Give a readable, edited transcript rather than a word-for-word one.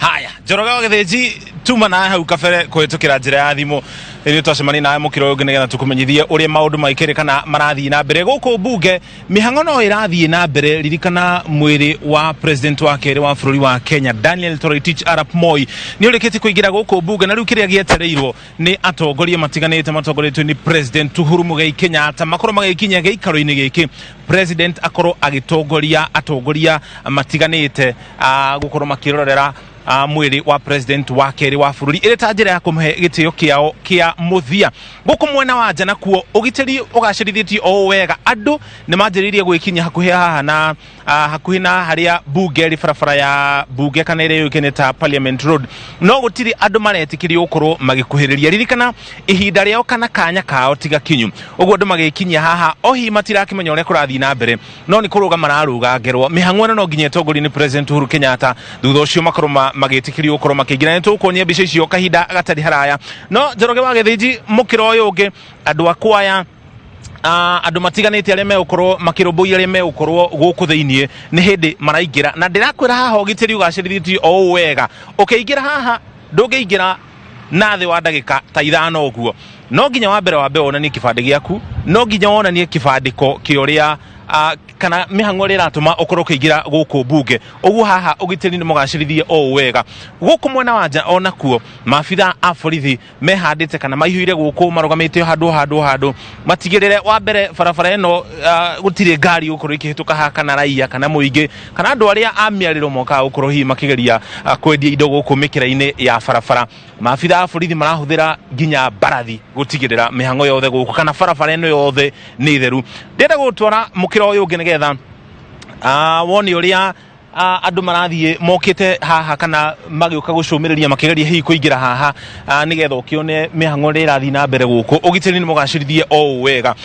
Haya, Njoroge wa Gĩthĩnji, tuma nawe hau kabere kũhĩtũkĩra njĩra ya thimũ rĩrĩa twacemania nawe mũkĩra ũyũ ũngĩ, nĩgetha tũkũmenyithie ũrĩa maũndũ maikĩrĩ kana marathiĩ na mbere gũkũ mbunge. Mĩhang'o no ĩrathiĩ na mbere. Ririkana mwĩrĩ wa president wa kerĩ wa bũrũri wa Kenya, Daniel Toroitich arap Moi, nĩ ũrĩkĩtie kũingĩra gũkũ mbunge, na rĩu kĩrĩa gĩetereirwo nĩ atongoria matiganĩte matongoretio nĩ President Uhuru Muigai Kenyatta makorwo magĩkinya gĩikaro-inĩ gĩkĩ, president akorwo agĩtongoria atongoria matiganĩte gũkorwo makĩrorera mwĩrĩ wa president wa kerĩ wa bũrũri ĩrĩ ta njĩra ya kũmũhe gĩtĩo kĩao kĩa mũthia. Gũkũ mwena wa nja nakuo ũgitĩri ũgacĩrithĩtio o wega. Andũ nĩ manjĩrĩirie gwĩkinyia hakuhĩ haha na hakuhĩ na harĩa mbunge ĩrĩ, barabara ya mbunge kana ĩrĩa yũĩkaine ta Parliament Road, no gũtirĩ andũ maretĩkĩrio gũkorwo magĩkuhĩrĩria. Ririkana ihinda rĩao kana kanya kao tiga kinyu, ũguo andũ magĩkinyia haha o hihi matirakĩmenya ũrĩa kũrathiĩ na mbere, no nĩ kũrũga mararũga ngerwa. Mĩhang'o ĩno no nginya ĩtongorio nĩ President Uhuru Kenyatta, thutha ũcio makorwo magĩtĩkĩrio gũkorwo makĩingĩra. Nĩ tũgũkuonia mbica icio kahinda gatarĩ haraya. No Njoroge wa Gĩthĩnji, mũkĩra ũyũ ũngĩ, andũ a kwaya, andũ matiganĩte arĩa megũkorwo makĩrũmbũiya arĩa megũkorwo gũkũ thĩiniĩ nĩ hĩndĩ maraingĩra, na ndĩrakwĩra haha ũgitĩri ũgacĩrithĩtio o ũũ wega. Ũkĩingĩra haha ndũngĩingĩra na thĩ wa ndagĩka ta 5 ũguo. No nginya wa mbere wambe wonanie kĩbandĩ gĩaku, no nginya wonanie kĩbandĩko kĩa ũrĩa kana mĩhang'o ĩrĩa ĩratũma ũkorwo ũkĩingĩra gũkũ mbunge. Ũguo haha ũgitĩri nĩ mũgacĩrithie o ũũ wega. Gũkũ mwena wa nja onakuo maabitha a borithi mehandĩte kana maihũire gũkũ, marũgamĩte handũ handũ handũ matigĩrĩre wa mbere barabara ĩno gũtirĩ ngari gũkorwo ikĩhĩtũka haha, kana raia kana mũingĩ kana andũ arĩa a mĩarĩro mokaga gũkorwo hihi makĩgeria kwendia indo gũkũ mĩkĩra-inĩ ya barabara. Maabitha a borithi marahũthĩra nginya mbarathi gũtigĩrĩra mĩhang'o yothe gũkũ kana barabara ĩno yothe nĩ theru. Ndĩrenda gũtwara mũkĩra ũyũ ũngĩ nĩgetha wone ũrĩa andũ marathiĩ mokĩte haha kana magĩũka gũcũmĩrĩria makĩgeria hihi kũingĩra haha, nĩgetha ũkĩone mĩhang'o ĩrĩa ĩrathiĩ na mbere gũkũ. Ũgitĩri nĩ mũgacĩrithie o ũũ wega.